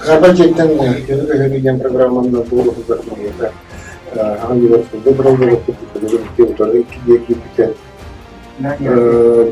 Хаарбах дьиэттэн дьону көһөрүү диэн программанан туруоруллар маныаха аҕа дьиэлэр быраллыбыппыт билигин икки утары икки дьиэ киирбитэ.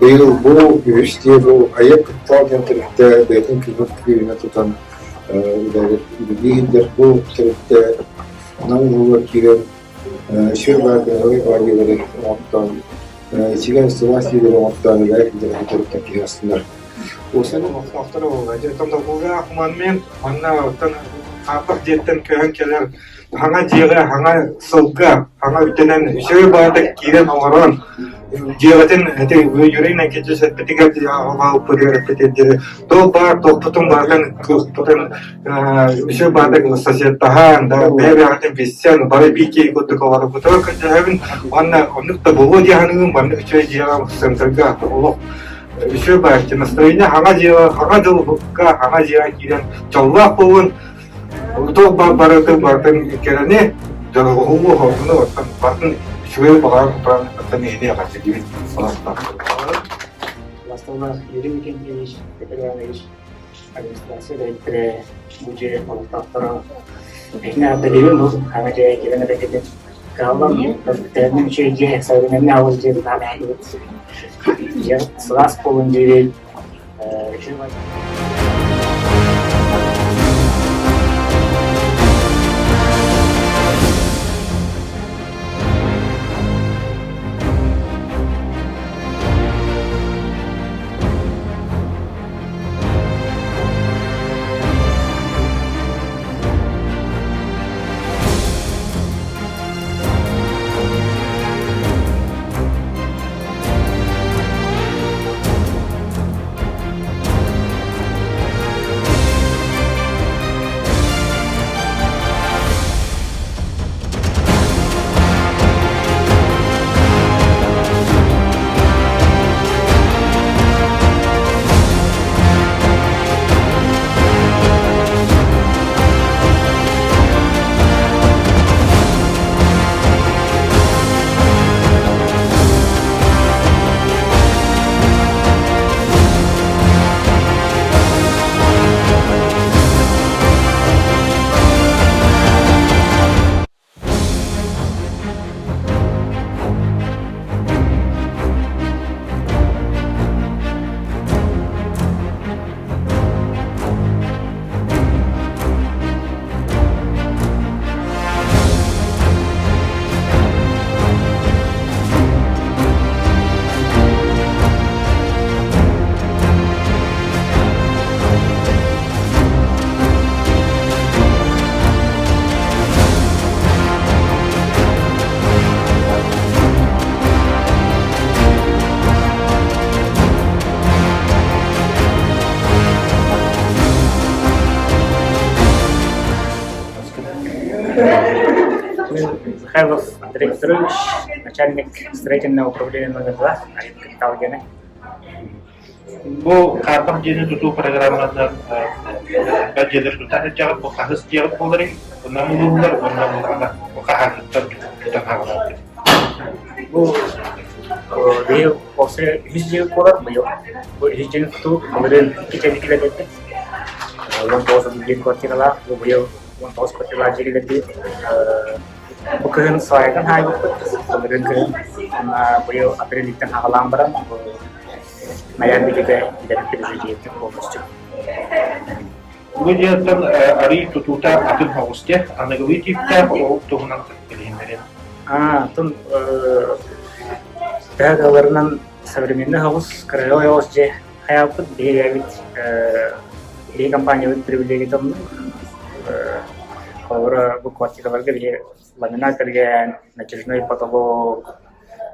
Быйыл бу үһүс дьиэ бу айар кыттаал диэн тэрилтэ бэйэтин күүһүн күүһүнэн тутан үлэлии сылдьар. Бу тэрилтэ Нам улууһугар киирэн сүр баар кыраһыабай баайыылары оҥортоон, ичигэс сылаас дьиэлэри оҥортоон үлэҕэ киллэрэн төрүттэн киһи астынар. Олохтоохторо буолла. Дьэ, томтолгуулаах момент манна оттон хааппах дьиэттэн көһөн кэлэр хаҥа дьиэҕэ, хаҥа сылга, хаҥа үктэнэн үчүгэй баҕайытык киирэн олорон дьиэҕитин ити Юрий Никитич эппитигэр аҕалбытыгар эппитигэр диэри туох баар туохпутун барытын кыахпытын үчүгэй баҕайытык соседтаһан да бэйэ-бэйэҕитин билсэн бары биир киһи курдук олорбутугар көрдөһөбүн уонна оннук да буолуо дии саныыбын маннык үчүгэй дьиэҕэ центрга олох үчүгэй баҕайы настроение хаҥа дьиэҕэ хаҥа дьылга хаҥа дьиэҕэ киирэн дьоллоох буолун туох барытын барытын кэрэни дьолуһуу ону оттон барытын үчүгэй баҕаран туран оттон иһини эҕэрдэлиибин Басталлаах Юрий Викентьевич, Петр Иванович администрация үлэһиттэрэ бу дьиэ олохтоохторо эһини эҕэрдэлиибин бу хаҥа дьиэ кэлэн эрэкэтин кыһаллан тэринэн үчүгэй дьиэ современный аҕыс дьиэ тутаан эһигит дьиэ сылаас буолун диибит үчүгэй Михайлов Андрей Петрович, начальник строительного управления номер 2, Капитал Гена. Бу хаарбах дьиэни тутуу программатынан элбэх дьиэлэр тутан сылдьаҕыт, бу хаһыс дьиэҕит буоларый? Онно мулууллар уонна буллаҕына бу хаһааҥҥыттан тутан хаалаҕыт? Бу быйыл после үһүс дьиэ буолар быйыл. Бу үһүс дьиэни тутуу былырыын икки дьиэни киллэрбиппит. 19 биир квартиралаах, бу быйыл 19 квартиралаах дьиэ киллэрдибит. Бу кыһын свайдан хаайбыппыт, былырыын кыһын. Быйыл апрелиттэн хаҕалаан баран Майаан билигэ идэлэрбит уже полностью. Бу дьиэттэн арый тутуута атын соҕус диэ, аныгылыы тииптээх ол туһунан билиһиннэрин. Аа, атын төһө да современный соҕус, кырыһыай оҕус дьиэ хайааппыт, биһиги биһиги компаниябыт привилегията оннук. Холобура, бу квартираларга биһиги ламинат тэлгээн, натяжной потолок,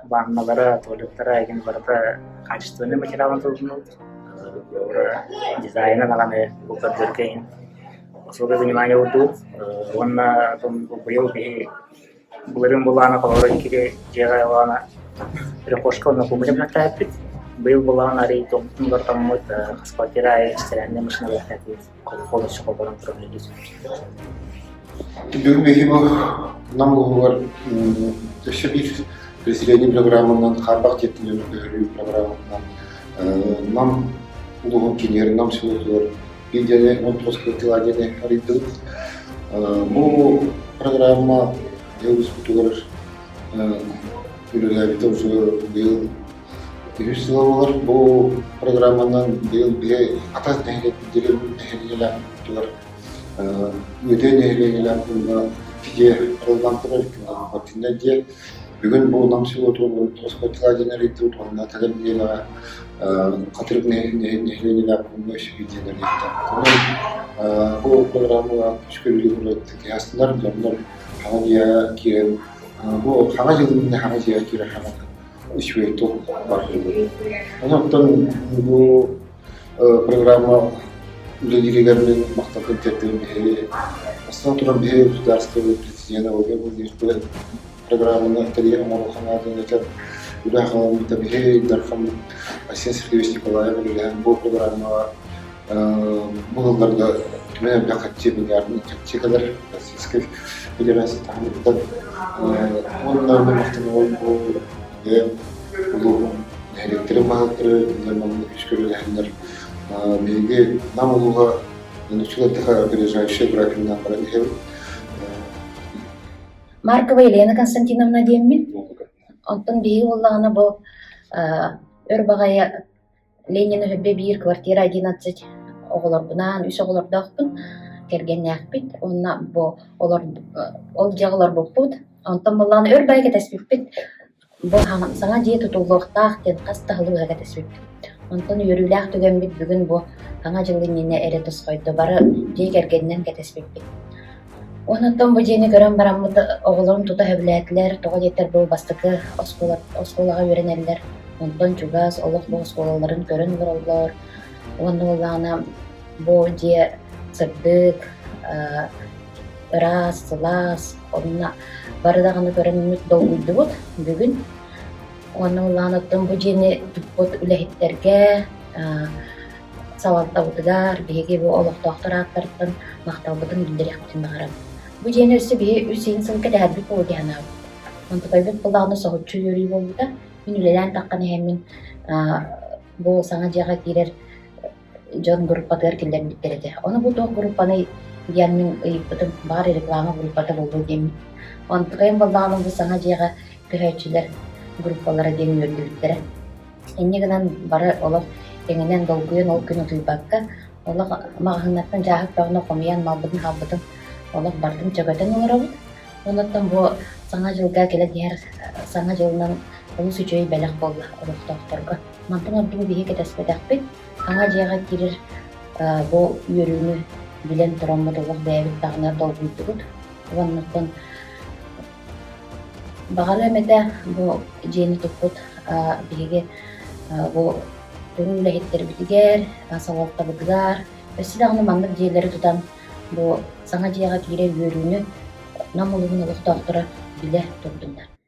ванналара, туалеттара игин барыта качественный материалын тутунут. Дизайна даҕаны бу көрдөргө иһин особое внимание уурдубут. Уонна быйыл биһи былырыын былаана холобура икки дьиэҕэ ылаана прихожка уонна кухня бэлэхтээппит. Быйыл былаан арый туохпутун бартаммыт хас квартира аайы стиральная машина бэлэхтээтибит. Полностью холбонон туран үлэлиир. Бүгүн биһиги бу Нам улууһугар өссө биир переселение программанан хаарбах дьиэттэн көһөрүү программатынан Нам улууһун киинигэр Нам селотугар Биир дьиэни 19 квартира диэни арыйдыбыт. Бу программа улууспутугар үлэлээбитэ уже быйыл үһүс сыла буолар. Бу программанан быйыл биһи Хатас нэһилиэк нэһилиэнньэлээх Үөдэй нэһилиэнньэлээх пууҥҥа икки дьиэ арыллан турар, икки дьиэ. Бүгүн бу Нам селотун тоҕус диэн арыйдыбыт уонна кэлэр нэдиэлэҕэ Хатырык нэһилиэнньэлээх пууҥҥа үс диэн арыйдыбыт. Онон бу программаҕа күүскэ үлэлиир киһи дьоннор хаҥа дьиэҕэ киирэн бу хаҥа дьылын хаҥа дьиэҕэ киирэр хаҥа үчүгэй туох баар Онон бу программа үлэлииригэр мин махталбын тиэрдэбин биһиги бастатан туран биһиги государство президена Владимир Владимирович программаны тэрийэн оҥоруохха наадатын этэр үлэ хаалбыта биһиги Дархан Айсен Сергеевич Николаев үлэлэһэн бу программаҕа бу сылларга түмэн элбэх харчы миллиардын харчы кэлэр Российскай Федерация таһымыттан уонна мин махтанабын бу бэйэм улууһум нэһилиэктэрин баһылыктара кинилэр манна күүскэ үлэлэһэннэр биһиги Нам улууһа нуччалар опережающая графигынан баран иһэбит. Маркова Елена Константиновна диэммин. Онтон биһиги буоллаҕына бу өр баҕайы Ленин өһүрбэ биир квартира 11 оҕолорбунаан үс оҕолордоохпун, кэргэннээхпит уонна бу олор ол дьиэҕэ олорбуппут. Онтон буоллаҕына өр баҕайы кэтэспиппит. Бу саҥа дьиэ тутуллуохтаах диэн хас да сылы быһа кэтэспиппит. Онтон үөрүүлээх түгэммит бүгүн бу Саҥа дьыл иннинэ эрэ тосхойдо, бары дьиэ кэргэнинэн кэтэспиппит. Онтон бу дьиэни көрөн бараммыт оҕолорум тута сөбүлээтилэр, тоҕо диэтэр бу бастакы оскуола оскуолаҕа үөрэнэллэр, онтон чугас олох бу оскуолаларын көрөн олороллор уонна буоллаҕына бу дьиэ сырдык, ыраас, сылаас, онно бары даҕаны көрөммүт долгуйдубут бүгүн. Уонна буоллаҕына оттон бу дьиэни туппут үлэһиттэргэ салалтабытыгар биһиги бу олохтоохтор ааттарыттан махталбытын биллэриэхпитин баҕарабыт. Бу дьиэни өссө биһи үс иһин сыл кэтэһэрбит буолуо дии санаабыт. Онтукайбыт былаана соһуччу үөрүү буолбута. Мин үлэлээн таххан иһэммин бу саҥа дьиэҕэ киирэр дьон группатыгар киллэрбиттэр этэ. Ону бу туох группаный диэн мин ыйыппытым. Баҕар реклама группата буолуо диэммин. Онтукайым буоллаҕына бу саҥа дьиэҕэ көһөөччүлэр группалара диэн үөрдүбүттэрэ. Инньэ гынан бары олох тэҥинэн долгуйан ол күн утуйбакка, олох маҕаһыыннартан дьааһык бөҕөнү хомуйан малбытын хаалбытын олох барытын чөкөтөн олоробут. Онуттан бу Саҥа дьылга кэлэн иһэр Саҥа дьылынан олус үчүгэй бэлэх буолла олохтоохторго. Мантан ордугу биһиги кэтэспэтэхпит. Саҥа дьиэҕэ киирэр бу үөрүүнү билэн тураммыт олох бэйэбит даҕаны долгуйдубут. Уоннаттан Баҕарыам этэ бу дьиэни туппут биһиги бу туруу үлэһиттэрбитигэр, салалтабытыгар өссө даҕаны маннык дьиэлэри тутан бу саҥа дьиэҕэ киирэр үөрүүнү Нам улууһун олохтоохторо билэ турдуннар.